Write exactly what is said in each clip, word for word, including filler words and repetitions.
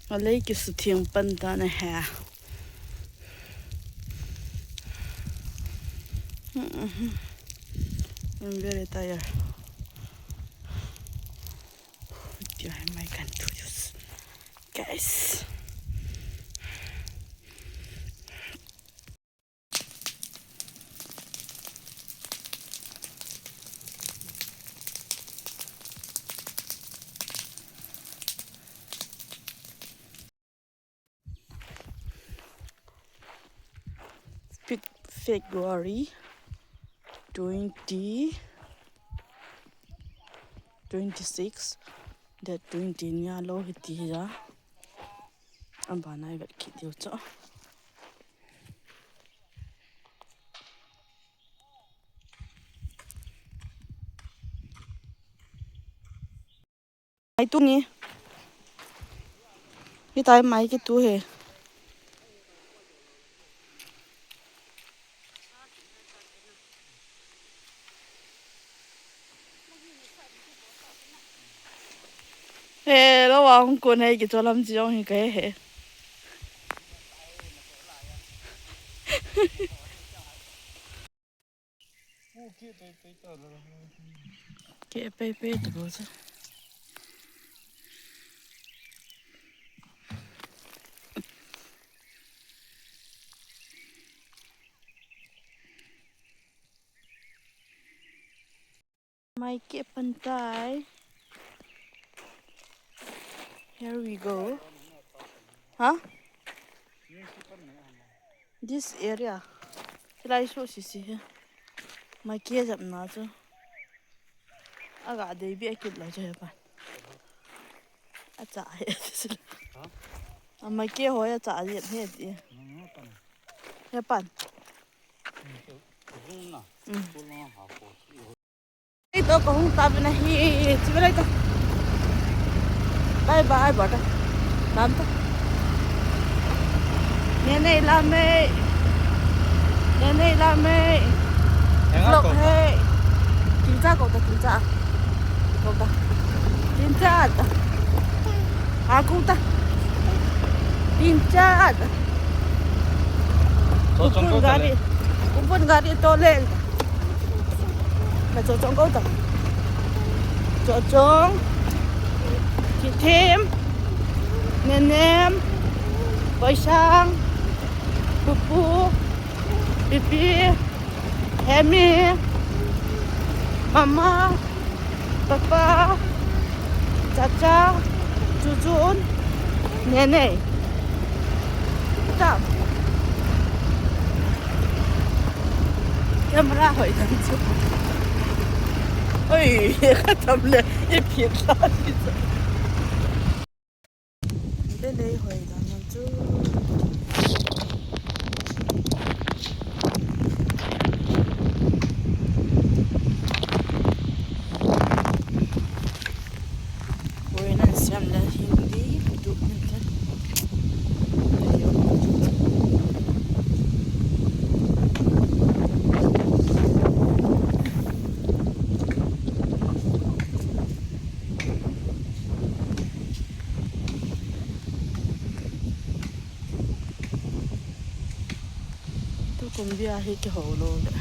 Alei kisutheng pan tan ahi. I'm very tired. Tia hi mai kan thu jus. Guys. Feb-, February twenty, twenty-six, date twenty nia lou hiti ja. Abana ivet kit diu chu. Mai tu ni. Hitia mai kitu hi. He, lo wa hung kun he, kicholam chi jong hi kahe he. Keh peipei tabou chu. Mai keh pan tai. Here we go. Huh? This area. Hilai chu sisi hi. Mai keh jep na chu. Aga dei beh kit lou chu hepan. Acha he. Huh? Amai keh hoi acha jep he ti. Hmm, hepan. Hepan. Hmm. Ito kahung tabina hi, chibai lai ta. Bye bye, bata. Lam ta. Nene lam e. Nene lam e. Vlog he. Tingcha ko ta, tingcha. Ko ta. Tingcha ta. Ha ko ta. Tingcha ta. Kupun gari. Kupun gari to le. Ka Chochong ko ta. Chochong. Kithim. Nenem. Boisang. Pupu. Pipi. Hemi. Mama. Papa. Chacha. Chuchun. Nene. Tam. Camera hoi tam chu. Oi, ka tam le, i phiat la ni chu. Le le hoi tam chu. Oi, nan siam le Hindi, du min te. Tukum bia hi kihou lou le.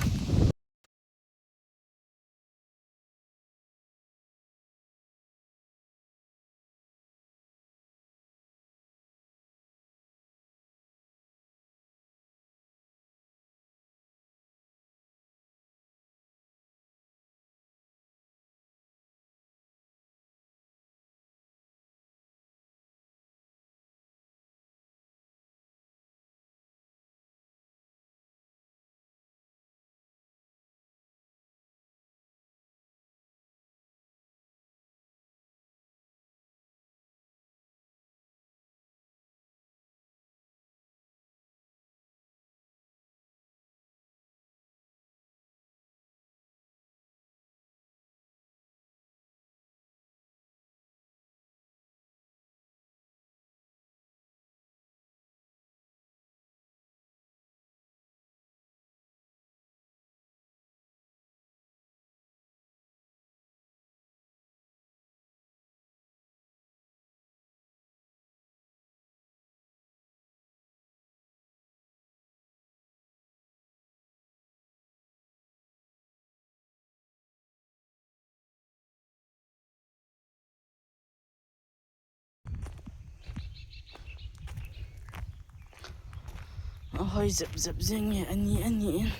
Hoi jep jep jing e, ani, ani in.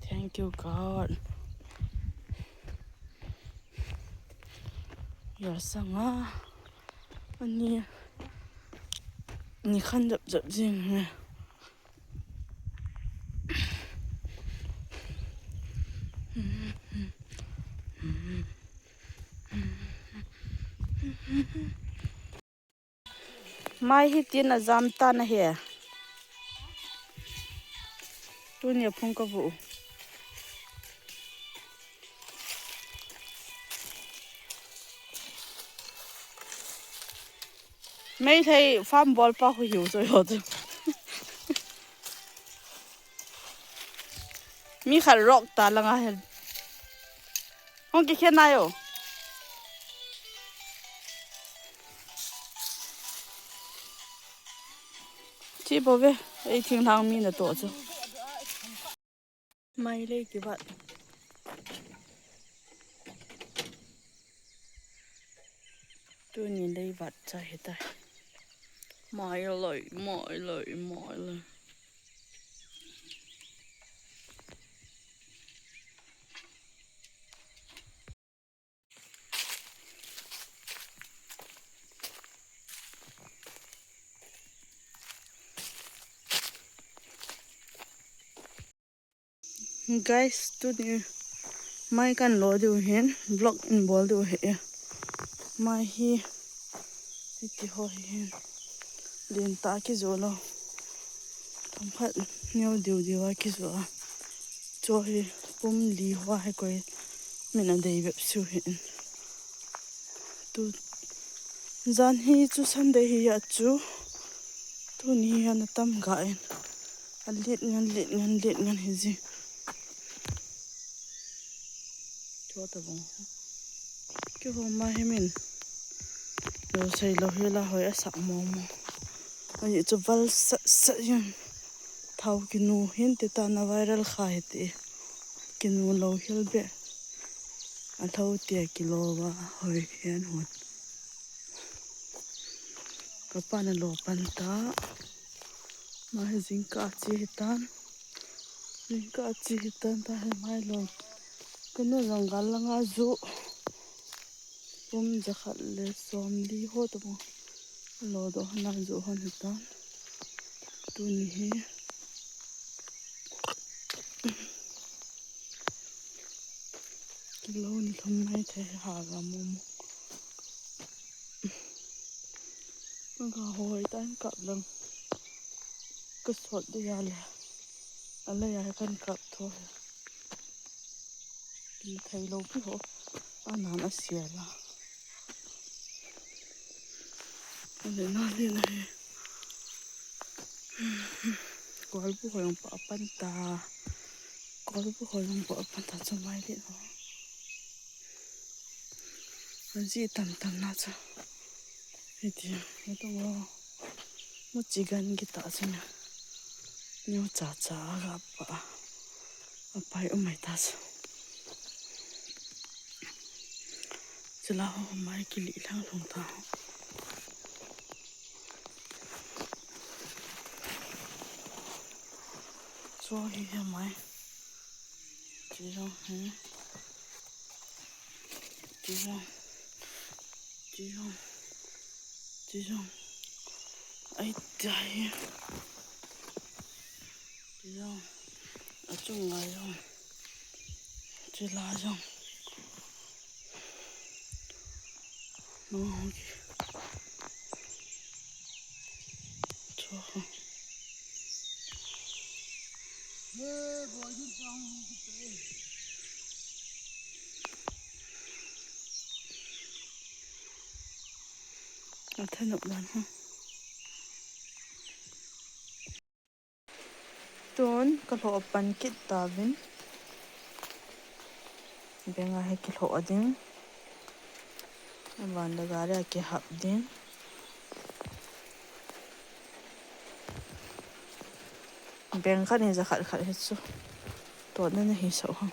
Thank you, God. Ya sanga. Ani. Ni khan jep jep jing e. Mai hi tin a jam tan ahi. Tuni a phung ka vu. Meitei farm bol pa khu hiu so yo tu. Mi khat rock ta langa hen. Hong kikhen nai o. Chi bou ve, ei thinglhang mi natoh chu. Mai lei kivat. Tuni lei vat cha hitai. Mai lei, mai lei, mai lei. Guys, tuni mai kan lo diu hin, vlog in bol diu hi. Mai hi, hiti ho hi hin. Lin ta kijo lo. Thomkhat neo diu diu a kijo a. Cho hi pum li ho hi koi min a dei bep su hin. Tu jan hi chu Sunday hi a chu. Tuni hi ana tam ga in. A lit ngan, lit ngan, lit ngan hi ji. Cho ta bong. Kihou ma hi min. Lo sei lo hi la hoi a sak mo mo. Ahi chu val sat sat yin. Thau kinu hin ti ta na viral kha hi ti. Kinu lo hil be. A thau tia kilo va hoi hian hun. Ka pa na lo pan ta. Ma hi jingkah chi hi tan. Jingkah chi hi tan ta hi mai lo. Ka nu jong gal langa ju. Pum jakhat le somli ho ta mo. Lo doh hana ju hon hi tan. Tuni hi. Kilo ni thum mai thei ha ga mo mo. Ka hoi tan kap lang. Ka sot de ya le. A le ya kan kap tho. Ki thei lo pi ho. A nan a sia la. A le na le na he. Kol bu ho yong pa pan ta. Kol bu ho yong pa pan ta chu mai le ho. An ji tam tam na chu. Hiti, hiti ngo. Mu chi gan ki ta chu na. Nyo cha cha ga pa. A pai u mai ta chu. Chila ho mai ki li lang long ta. Cho hi he mai. Chi long he. Chi long. Chi long. Chi long. Ai, tai. Chi long. A chung ngai long. Chi la long. No, okay. Cho. A thanop dan ha. Tun ka lhoh pan kit ta vin. Beng a he kilhoh ding. Aban da gari a kihap ding. Beng khat ni za khat khat he chu. To na na hi sa ha.